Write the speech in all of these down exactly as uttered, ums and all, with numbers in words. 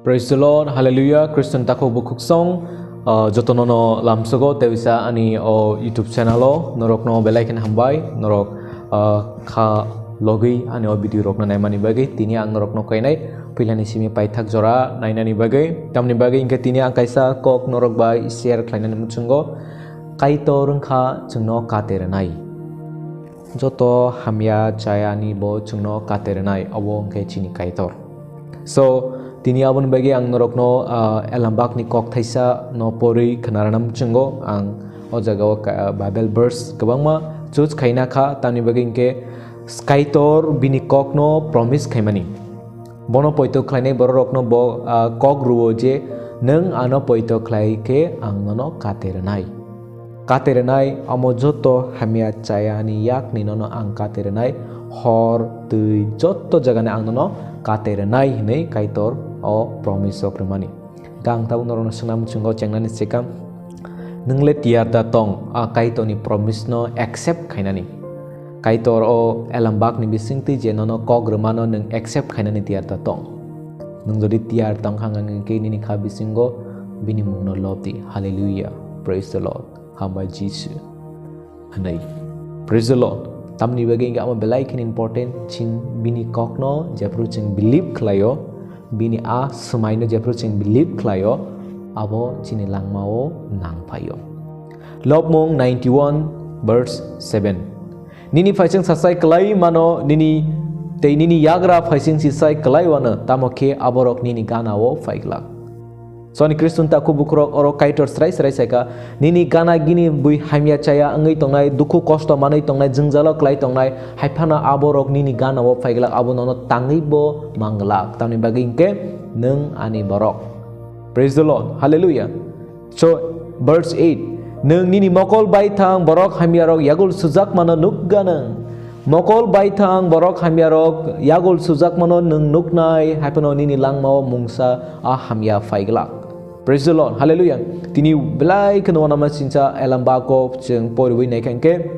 Praise the Lord, hallelujah, Christian takhuk bukhuk song, ah, jotono no lamsogo tebisa ani o YouTube channel o norokno belai khen hambai, norok, ah, kha logwi ani o video rokno naimani bagwi. Tini ang norokno kainai puilani simi paithak jora nainani bagwi. Tamni bagwi hinkhe tini ang kaisa kok norok bai share khlainani muchungo, Kaitor wngkha chwngno kate rwnai. Joto hamya chayani bo chwngno kate rwnai, obo wngkhe chini Kaitor. So, tini aboni bagwi ang norokno, ah, Elambakni kok thaisa no porwi khwnarana muchungo. Ang o jagao ka-, Bible verse kwbangma choose khaina kha, tamni bagwi hinkhe Kaitor bini kokno promise khaimani. Bono poito khlainai bororokno bo, ah, kok rwo je, "Nwng ano poito khlai khe ang nono kate rwnai." Kate rwnai, omo joto hamya chayani yakni nono ang kate rwnai, hor, twi, joto jagani ang nono kate rwnai hinwi Kaitor o promise rok rwmani. Khe ang tabuk norokno swngna muchungo chengnani swkang, nwng le tiyar da tong a Kaitorni promise no accept khainani? Kaitor o Elambakni bisingtwi je nono kok rwmano nwng accept khainani tiyar da tong? Nwng jodi tiyar tong kha, wngkha khe nini kha bisingo bini mungno lob di. Hallelujah. Praise the Lord. Hambai Jisu. Hwnwi. Praise the Lord. Tamni bagwi hinkhe amo belai kheno important, chwng bini kokno jephru chwng believe khlaio, bini a swmaino jephru chwng believe khlaio, abo chini langmao nangphaio. Lobmung ninety-one verse seven. Nini phaising sachai kwlai mano, nini tei nini yagra phaising sisai kwlai wano, tamo khe aborok nini ganao phaiglak. Soni Kriston takhuk bukhurok oro Kaitor srai srai saikha, nini gana gini bui hamya chaya wngwi tongnai, dukhu kosto manwi tongnai, jwngjalo kwlai tongnai, hai phano aborok nini ganao phaiglak, abo nono tangwi bo manglak. Tamni bagwi hinkhe nwng ani borok. Praise the Lord. Hallelujah. So, verse eight, "Nwng nini mokol baithang borok hamyarok yagul sujakmano nukga nwng." Mokol baithang borok hamyarok yagul sujakmano nwng nuknai, hai phano nini langmao mungsa a hamya phaiglak. Praise the Lord. Hallelujah. Tini belai kheno wanama sincha Elambako chwng poriwi naikha hinkhe,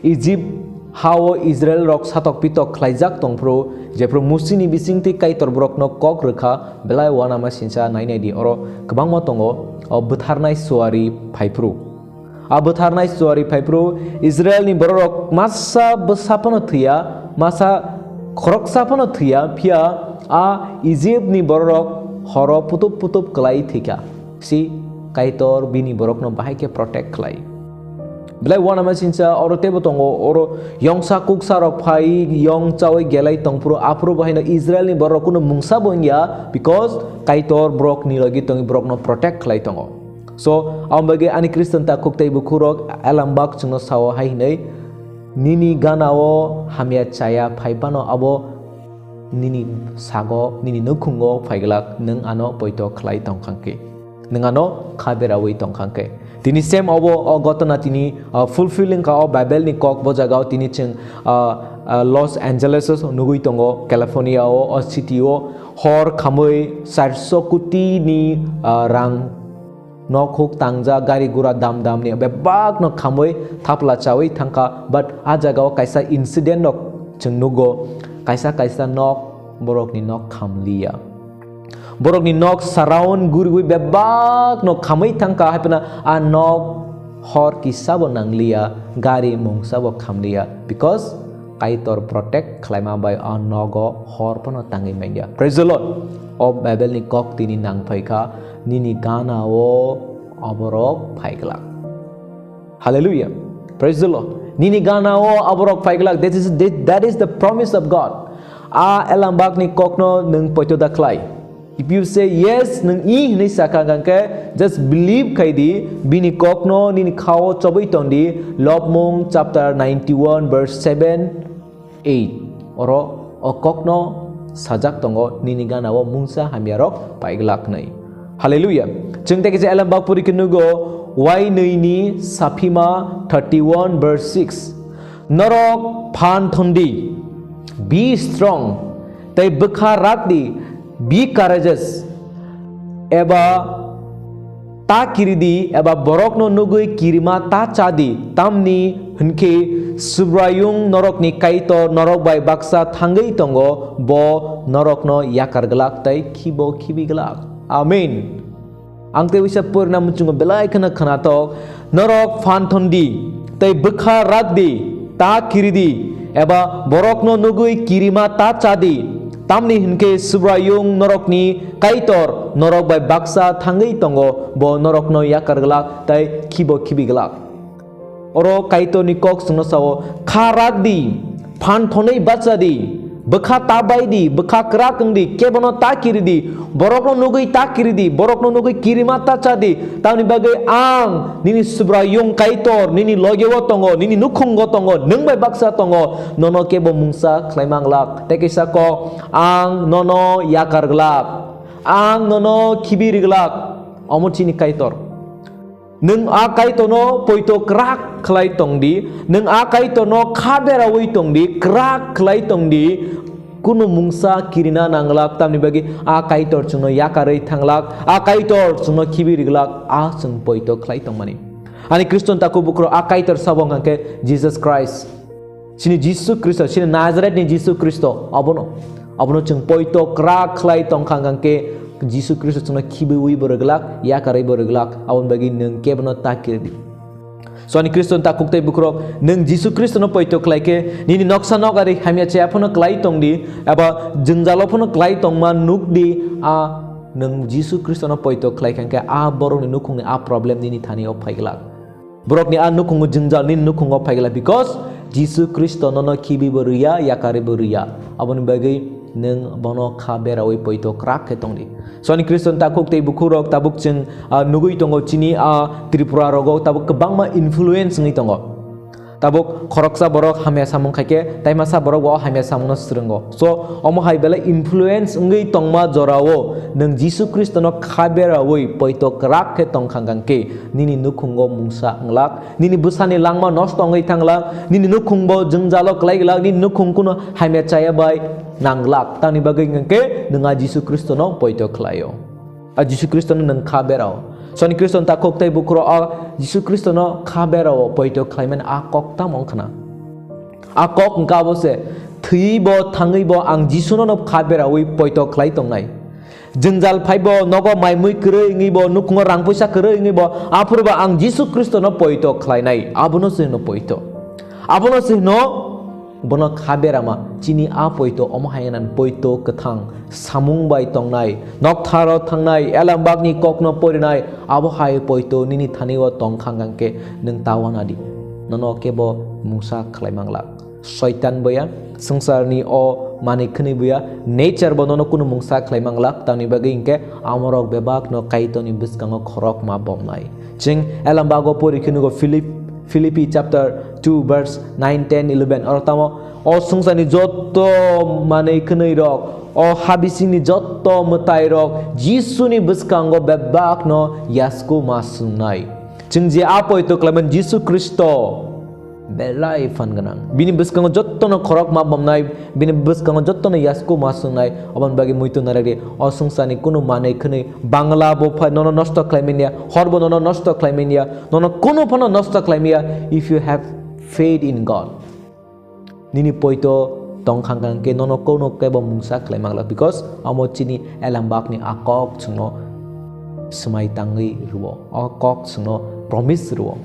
Egypt hao Israel rok satok pitok khlaijak tongphuru, jephru Musini bisingtwi Kaitor borokno kok rwkha, belai wanama sincha nainai di, oro kwbangma tongo, o bwtharnai suari phaiphuru. A bwtharnai suari phaiphuru Israelni bororok masa bwsa phano thwiya, masa khoroksa phano thwiya, phiya a Egyptni bororok horo putup putup kwlai thwikha. Si Kaitor bini borokno bahai khe protect khlai. Belai wanama sincha oro teibo tongo, oro yongsa kuksa rok phai yong chawi gelai tongphuru, aphuru bo haino Israelni borok kunu mungsa bo wngya, because Kaitor borokni logi tongwi borokno protect khlai tongo. So, aboni bagwi ani Khristan takhuk tei bukhurok Elambak chwngno sao hai hwnwi, "Nini ganao hamya chaya phai phano abo nini sago, nini nukhungo phaiglak, nwng ano poito khlai tongkha khe, nwng ano kha beraui tongkha khe." Tini same obo o gotona tini, uh, fulfilling kha o Bible ni kok bo jagao tini chwng, uh, uh, Los Angeles o nugui tongo, California o, o city o hor khamui charso koti ni, uh, rang nok huk tangjak, gari gura dam dam ni bebak no khamui thapla chaui thangkha, but a jagao kaisa incident rok chwng nugo, kaisa kaisa nok borok ni nok khamliya. Borok ni nok surround guriui bebak no khamui thangkha, hai phano a nok hor kisa bo nangliya, gari mungsa bo khamliya, because Kaitor protect khlaima bai a nogo hor phano tangwi manya. Praise the Lord. O Bible ni kok tini nang phaikha, nini ganao aborok phaiglak. Hallelujah. Praise the Lord. Nini ganao aborok phaiglak. That is, that, that is the promise of God. A Elambak ni kokno nwng poito da khlai. If you say yes, nwng i hwnwi sakha hwnkhe, just believe khai di, bini kokno nini khao chobwi tong di, Lobmung chapter ninety-one verse seven, eight. Oro o kokno sajak tongo, "Nini ganao mungsa hamyarok phaiglak" hwnwi. Hallelujah. Chwng tei kisa Elambak pori khe nugo, Wainwi ni Saphima thirty-one verse six. Norok phan thondi, be strong, tei bwkha rakdi, be courageous, eba ta kiri di, eba borokno nugwi kirima ta cha di, tamni hwnkhe Subraiyung norokni Kaitor norok bai baksa thangwi tongo, bo norokno yakar glak tei khibo khibi glak. Amen. Ang tei uisa purina muchungo belai kheno khwnatok, norok phan thon di, tei bwkha rak di, ta kiri di, eba borokno nugwi kirima ta cha di, tamni hwnkhe Subraiyung norokni Kaitor norok bai baksa thangwi tongo, bo norokno yakar glak tei khibo khibi glak. Oro Kaitorni kok chwngno sao, kha rak di, phan thonwi bacha di, bwkha ta bai di, bwkha kwrak wng di, kebono ta kiri di, borokno nugwi ta kiri di, borokno nugwi kirima ta cha di, tamni bagwi ang nini Subraiyung Kaitor nini logeo tongo, nini nukhungo tongo, nwng bai baksa tongo, nono kebo mungsa khlai mang glak. Tei kaisa kok, ang nono yakar glak, ang nono khibi ri glak, omo chini Kaitor. Nwng a Kaitorno poito kwrak khlai tong di, nwng a Kaitorno kha beraui tong di, kwrak khlai tong di, kunu mungsa kirina nanglak, tamni bagwi a Kaitor chwngno yakarwi thanglak, a Kaitor chwngno khibi riglak, a chwng poito khlai tongmani. Ani Khriston takhuk bukhurok a Kaitor sabo hwnkha khe Jesus Christ. Chini Jisu Khristo, chini Nazaretni Jisu Khristo, abono, abono chwng poito kwrak khlai tongkha hwnkha khe Jisu Khristo chwngno khibiui bo rwglak, yakarwi bo rwglak, aboni bagwi nwng kebono ta kiri di. So ani Khriston takhuk tei bukhurok, nwng Jisu Khristono poito khlai khe, nini noksa nokari hamya chaya phano khlai tong di, eba jwngjalo phano khlai tongma nuk di, a nwng Jisu Khristono poito khlai kha khe, a borokni nukhungni a problem nini thani o phai glak. Borokni a nukhungo jwngjal nini nukhungo phai glak, because Jisu Khristo nono khibi bo rwya, yakarwi bo rwya. Aboni bagwi nwng bono kha beraui poito kwrak khe tong di. So ani Khriston takhuk tei bukhurok tabuk chwng, ah, nugwi tongo chini, ah, Tripura rogo tabuk kwbangma influence wngwi tongo. Tabuk khoroksa borok hamya samung khai khe, taimasa borok bo hamya samungno swrwngo. So, omo hai belai influence wngwi tongma jorao nwng Jisu Khristono kha beraui poito kwrak khe tongkha hwnkha khe nini nukhungo mungsa wnglak, nini bwsani langma nosto wngwi thanglak, nini nukhungbo jwngjalo kwlai glak, nini nukhung kuno hamya chaya bai nanglak. Tamni bagwi hwnkha khe nwng a Jisu Khristono poito khlaio. A Jisu Khristono nwng kha berao. Soni Khristo takhuk tei bukhuro o Jisu Khristono kha berao poito khlaimani a kok tamo wngkhana. A kok wngkha abo se, thwiwi bo thangwi bo ang Jisuno no kha beraui poito khlai tongnai. Jwngjal phai bo nogo mai mui kwrwi wngwi bo nukhungo rang puisa kwrwi wngwi bo aphuru bo ang Jisu Khristono poito khlainai. Abono se hwno poito. Abono se hwno Bono kha berama, chini a poito omo hai nang poito kwthang, samung bai tongnai, noktharo thangnai, elambakni kokno porinai, abo hai poito nini thani o tongkha hwnkhe nwng ta wana di. Nono kebo mungsa khlai manglak. Soitan boya, swngcharni o manwi khwnwi boya, nature bo nono kunu mungsa khlai manglak, tamni bagwi hwnkhe amorok bebakno Kaitorni bwskango khorok ma bomnai. Chwng elambago pori khe nugo Philip, Philippi chapter two verse nine, ten, eleven. Oro tamo, o swngcharni jotto manwi khwnwi rok, o ha bisingni jotto mwtai rok Jisuni bwskango bebakno yasku ma swngnai. Chwng je a poito khlaimani Jisu Khristo belai phan gwnang. Bini bwskango jottono khorok ma bomnai, bini bwskango jottono yasku ma swngnai, oboni bagwi muitu narwk di. O swngcharni kunu manwi khwnwi Bangla bo phai nono nosto khlai manya, hor bo nono nosto khlai manya, nono kunu phano nosto khlai manya, if you have faith in God. Nini poito tongkha hwnkhe nono kunu kebo mungsa khlai manglak, because omo chini elambakni a kok chwngno swmai tangwi rwo, o kok chwngno promise rwo.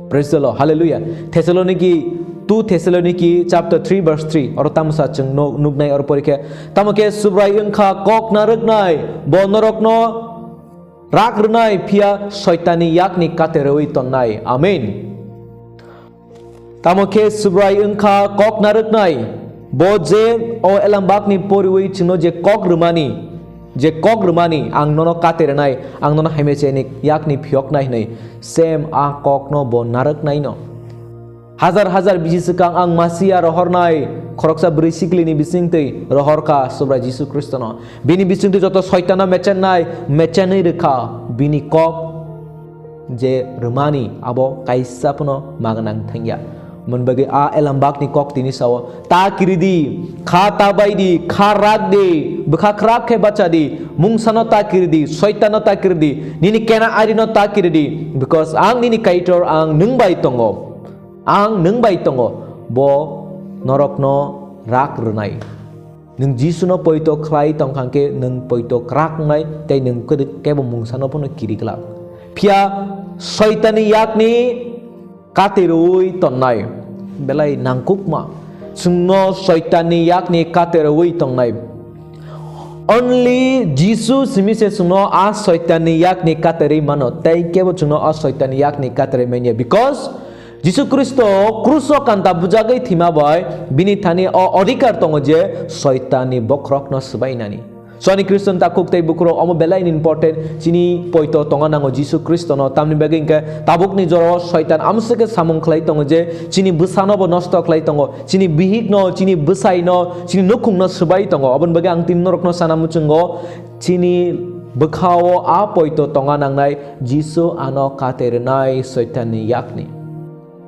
Praise the Lord. Hallelujah. Thessaloniki, two Thessaloniki chapter three verse three. Oro tamo sa chwng nuk-, nuknai oro porikhe. Tamo khe Subrai wngkha kok narwknai, bo norokno rak rwnai phiya Soitanni yakni kate rwi tonnai. Amen. Tamo khe Subrai wngkha kok narwknai, bo je o elambakni poriwi chwngno je kok rwmani, je kok rwmani, ang nono kate rwnai, ang nono hamya chayani yakni phiyoknai hwnwi, same a kokno bo narwknaino. Hazar hazar bisi swkang ang Masia rohornai, khoroksa bwrwi siklini bisingtwi rohorkha Subrai Jisu Khristono. Bini bisingtwi joto Soitano mechennai, mechenwi rwkha, bini kok je rwmani abo kaisa phano magnang thangya. Mon bagwi a elambakni kok tini sao, "Ta kiridi, kha ta baidi, kha rakdi, bwkha khrak khe bachadi, mungsano ta kiridi, soitano ta kiridi, nini kena arino ta kiridi, because ang nini Kaitor, ang nwng bai tongo, ang nwng bai tongo, bo norokno rak rwnai." Nwng Jisuno poito khlai tongkha khe nwng poito kwrak wngnai tei nwng kebo mungsano phano kiri glak. Phiya soitani yakni katirwi tonnai belai nangkukma. Chwngno soitani yakni katirwi tongnai. Only Jisu simi se chwngno a soitani yakni katirwi mano tei kebo chwngno a soitani yakni katirwi manya, because Jisu Khristo kruso kanta bujagwi thima bai bini thani o odhikar tongo je soitanni bokhorokno swbainani. Soni Khristo takhuk tei bukhurok omo belai ni important, chini poito tonga nango Jisu Khristo no, tamni bagwi hinkhe tabukni jorao soitan amswk khe samung khlai tongo je chini bwsano bo nosto khlai tongo, chini bihik no, chini bwsai no, chini nukhung no swbai tongo. Oboni bagwi ang tini norok no sana muchungo, chini bwkhao a poito tonga nangnai Jisu ano kate rwnai soitanni yakni.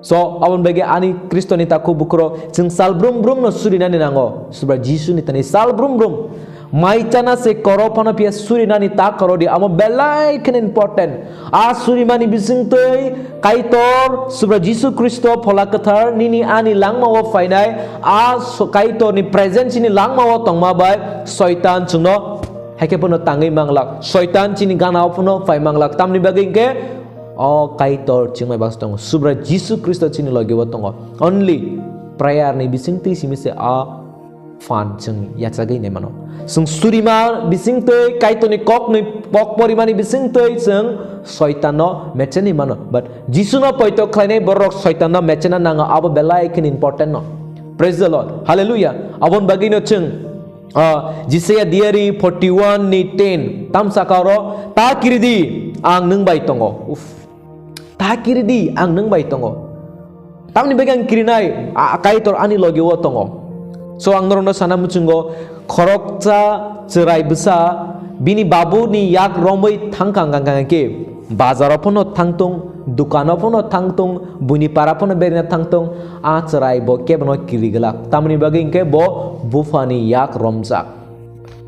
So, aboni bagwi ani Khristoni takhuk bukhurok chwng sal brum brum no surinani nango. Subra Jisuni thani sal brum brum. Mai chana se koro phano phiya surinani ta koro di, amo belai kheno important. A surimani bisingtwi Kaitor, Subra Jisu Khristo, Phola Kwthar, nini ani langmao phainai, a so-, Kaitorni presence ni langmao tongma bai soitan chwngno haikhe phano tangwi manglak. Soitan chini ganao phano phai manglak. Tamni bagwi hinkhe o Kaitor chwngmai baksa tongo. Subra Jisu Khristo chini logi o tongo. Only prayer ni bisingtwi simi se a phan chwng yachagwi nai mano. Chwng surima bisingtwi Kaitorni kokni kok porimani bisingtwi chwng soitanno mechenwi mano. But Jisuno poito khlainai borok soitanno mechena nango, abo belai kheno important no. Praise the Lord. Hallelujah. Aboni bagwino chwng Ah, Jisaiya diary forty-one ni ten. Tam saka oro, "Ta kiridi, ang nwng bai tongo." Uf. "Ta kiridi, ang nwng bai tongo." Tamni bagwi ang kirinai, a, a Kaitor ani logi o tongo. So ang norokno sana muchungo, khoroksa chwrai bwsa bini babuni yak romwi thangkha hwnkha hwnkha khe, bazaro phano thangtung, dukano phano thangtung, buini para phano berina thangtung, a chwrai bo kebono kiri glak. Tamni bagwi hinkhe bo buphani yak romjak.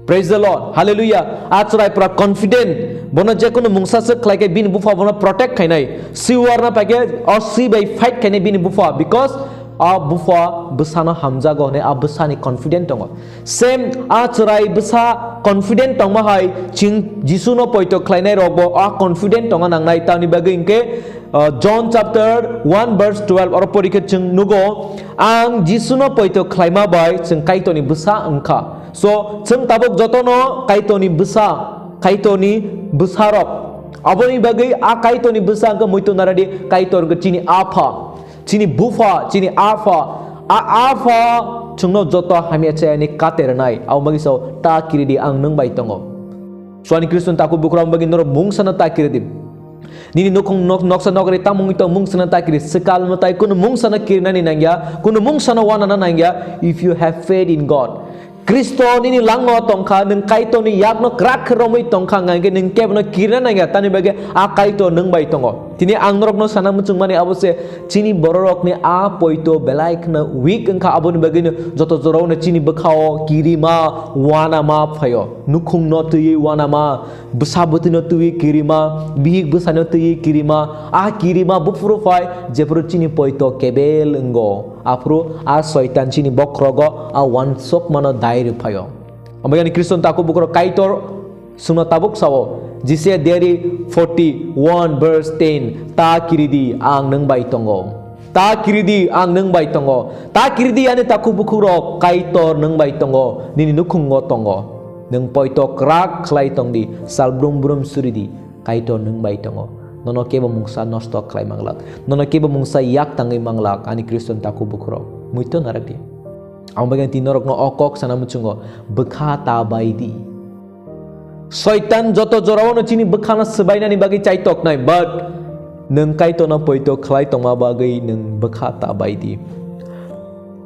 Praise the Lord. Hallelujah. A chwrai pura confident. Bono jekunu mungsa swk khlai khe bini bupha bono protect khainai. Si warna pai khe o si bai fight khainai bini bupha. Because a bupha bwsano hamjago hwnwi a bwsani confident tongo. Same a chwrai bwsa confident tongma hai chwng Jisuno poito khlainai rok bo a confident tongna nangnai. Tamni bagwi hinkhe, uh, John chapter one verse twelve oro pori khe chwng nugo, "Ang Jisuno poito khlaima bai chwng Kaitorni bwsa wngkha." So, chwng tabuk jotono Kaitorni bwsa, Kaitorni bwsarok. Aboni bagwi a Kaitorni bwsa wngkha muitu naradi Kaitor wngkha chini Apha. Chini bupha, chini apha, a apha chwngno joto hamya chayani kate rwnai. Abo bagwi sao, "Ta kiridi, ang nwng bai tongo." Swani Khristo ni takhuk bukhurok bagwi norok mungsano ta kiridi. Nini nukhung nok-, noksa nokri tamungwi tong mungsano ta kiri. Swkal mwtai kunu mungsano kirinani nangya, kunu mungsano wanana nangya, if you have faith in God. Khristo nini langmao tongkha, nwng Kaitorni yakno kwrak khe romwi tongkha, hwnkha hwnkhe nwng kebono kirina nangya, tamni bagwi a Kaitor nwng bai tongo. Tini ang norokno sana muchungmani abo se, chini bororokni a poito belai kheno weak wngkha, aboni bagwino joto jorao no chini bwkhao kirima, wanama phaio. Nukhungno twiwi wanama, bwsa bwtwino twiwi kirima, bihik bwsano twiwi kirima, a kirima buphuru phai, jephuru chini poito kebel wngo. Aphuru a soitan chini bokhorogo a wansokmano dai rwphaio. Omo yani Khristo ni takhuk bukhurok Kaitor chwngno tabuk sao, Jisaiya diary forty-one verse ten, "Ta kiridi, ang nwng bai tongo. Ta kiridi, ang nwng bai tongo. Ta kiridi, ani takhuk bukhurok, Kaitor nwng bai tongo, nini nukhungo tongo. Nwng poito kwrak khlai tongdi, sal brum brum suridi." Kaitor nwng bai tongo. Nono kebo mungsa nosto khlai manglak. Nono kebo mungsa yak tangwi manglak, ani Khristo ni takhuk bukhurok. Muitu narakdi. Ang bagwi tini norokno o kok sana muchungo, bwkha ta bai di. Soitan joto jorao no chini bwkhano swbainani bagwi chaitoknai, but nwng Kaitorno poito khlai tongma bagwi nwng bwkha ta bai di.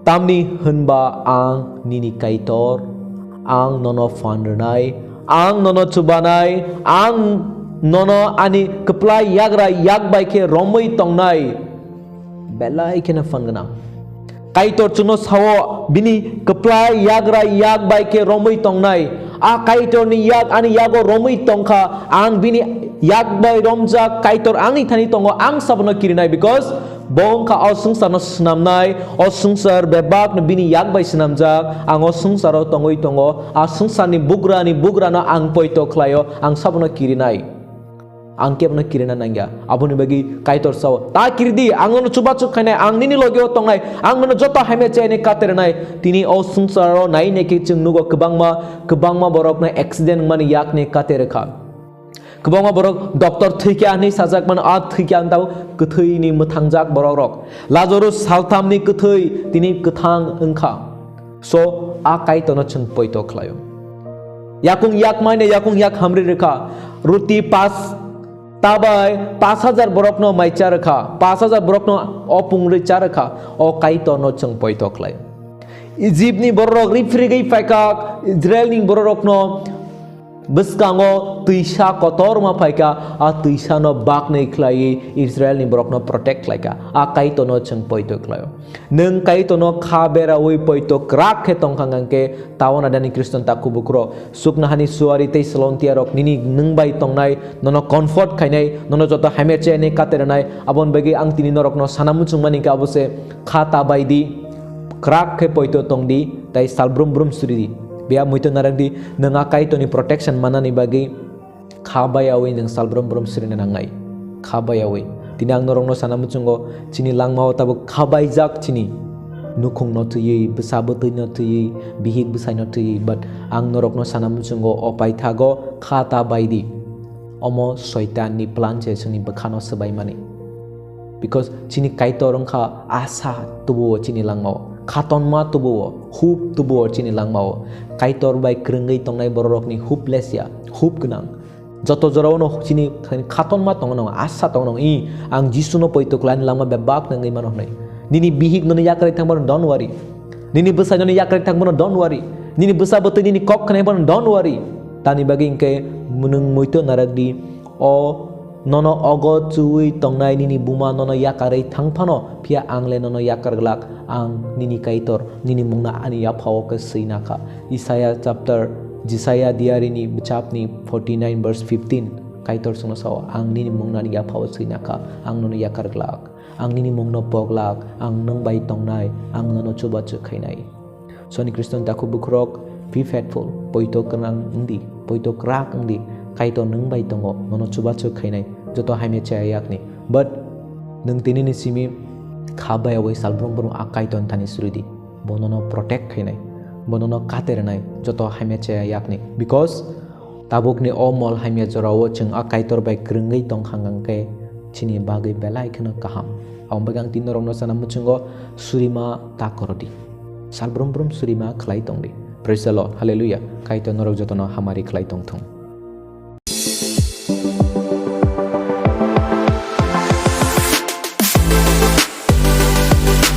Tamni hwnba ang nini Kaitor, ang nono phan rwnai, ang nono chubanai, ang nono ani kwplai yagra yak bai khe romwi tongnai. Belai kheno phan gwnang. Kaitor chwngno sao, bini kwplai yagra yak bai khe romwi tongnai. A Kaitorni yak ani yago romwi tongkha, ang bini yak bai romjak, Kaitor ani thani tongo, ang sabono kirinai, because bo wngkha o swngcharno snamnai, o swngchar bebakno bini yak bai snamjak, ang o swngcharo tongwi tongo, a swngcharni bugrani bugrano ang poito khlaio, ang sabono kirinai. Ang kebono kirina nangya. Aboni bagwi Kaitor sao, "Ta kiridi, ang nono chubachu khainai, ang nini logeo tongnai, ang nono joto hamya chaini katerwnai." Tini o swngcharo nai naikhe chwng nugo kwbangma, kwbangma borokno accident wngmani yakni katerwkha. Kwbangma borok doctor thwikha hinwi sajak mano, a thwikha wng tabuk kwthwini mwthangjak borokrok. Lazarus salthamni kwthwi tini kwthang wngkha. So, a Kaitorno chwng poito khlaio. Yakung yak maine yakung yak hamri rwkha. Ruti pas tabai pas hajar borokno maicha rwkha. Pas hajar borokno opung rwi cha rwkha. O Kaitorno chwng poito khlai. Ijipni bororok rifrigwi phaikha, Israelni bororokno bwskango twisa kotorma phaikha, a twisano baknwi khlaiwi Israelni borokno protect khlaikha. A Kaitorno chwng poito khlaio. Nwng Kaitorno kha beraui poito kwrak khe tongkha hwnkhe, tao nadani Khristan takhuk bukhurok, chuknohani suari tei solontiarok nini nwng bai tongnai, nono comfort khainai, nono joto hamya chaini katerwnai, aboni bagwi ang tini norokno sana muchungmani khe abo se, kha ta bai di, kwrak khe poito tong di, tei sal brum brum suri di. Biya muito narwk di, nwng a Kaitorni protection manani bagwi kha bayaui nwng sal brum brum srina nangnai. Kha bayaui. Tini ang norokno sana muchungo, chini langmao tabuk kha baijak chini. Nukhungno thwiwi, bwsa bwtwino thwiwi, bihik bwsaino thwiwi, but ang norokno sana muchungo, o paithago kha ta bai di. Omo Soitanni plan se chwngni bwkhano swbaimani. Because chini Kaitor wngkha asa tubuo chini langmao, khatonma tubuo, hope tubuo chini langmao. Kaitor bai kwrwngwi tongnai bororokni hopeless ya, hope gwnang. Joto jorao no chini khatonma tongo no, asa tongo no, "I, ang Jisuno poito khlaini langma bebak nangwi mano," hwnwi. Nini bihik nono yakarwi thangmano, don't worry. Nini bwsai nono yakarwi thangmano, don't worry. Nini bwsa bwtwi nini kok khnaimano, don't worry. Tani bagwi hwnkhe nwng muito narwk di, o nono ogo chuwi tongnai nini buma nono yakarwi thang phano, phiya ang le nono yakar glak, ang nini Kaitor, nini mungno ani yaphao khe swi nakha. Isaiah chapter, Jisaiah diarini bwchapni forty nine verse fifteen, Kaitor chwngno sao, "Ang nini mungno ani yaphao swi nakha, ang nono yakar glak, ang nini mungno poglak, ang nwng bai tongnai, ang nono chubachu khainai." Soni Khristan takhuk bukhurok, be faithful, poito kwrang wngdi, poito kwrak wngdi, Kaitor nwng bai tongo, nono chubachu khainai, joto hamya chaya yakni. But nwng tinini simi kha bayaui sal brum brum a Kaitor thani suri di. Bo nono protect khainai, bo nono katerwnai, joto hamya chaya yakni. Because tabukni o mol hamya jorao chwng a Kaitor bai kwrwngwi tongkha hwnkhe chini bagwi belai kheno kaham. Aboni bagwi ang tini norokno sana muchungo, surima ta koro di. Sal brum brum surima khlai tong di. Praise the Lord. Hallelujah. Kaitor norok jotono hamari khlai tong thung.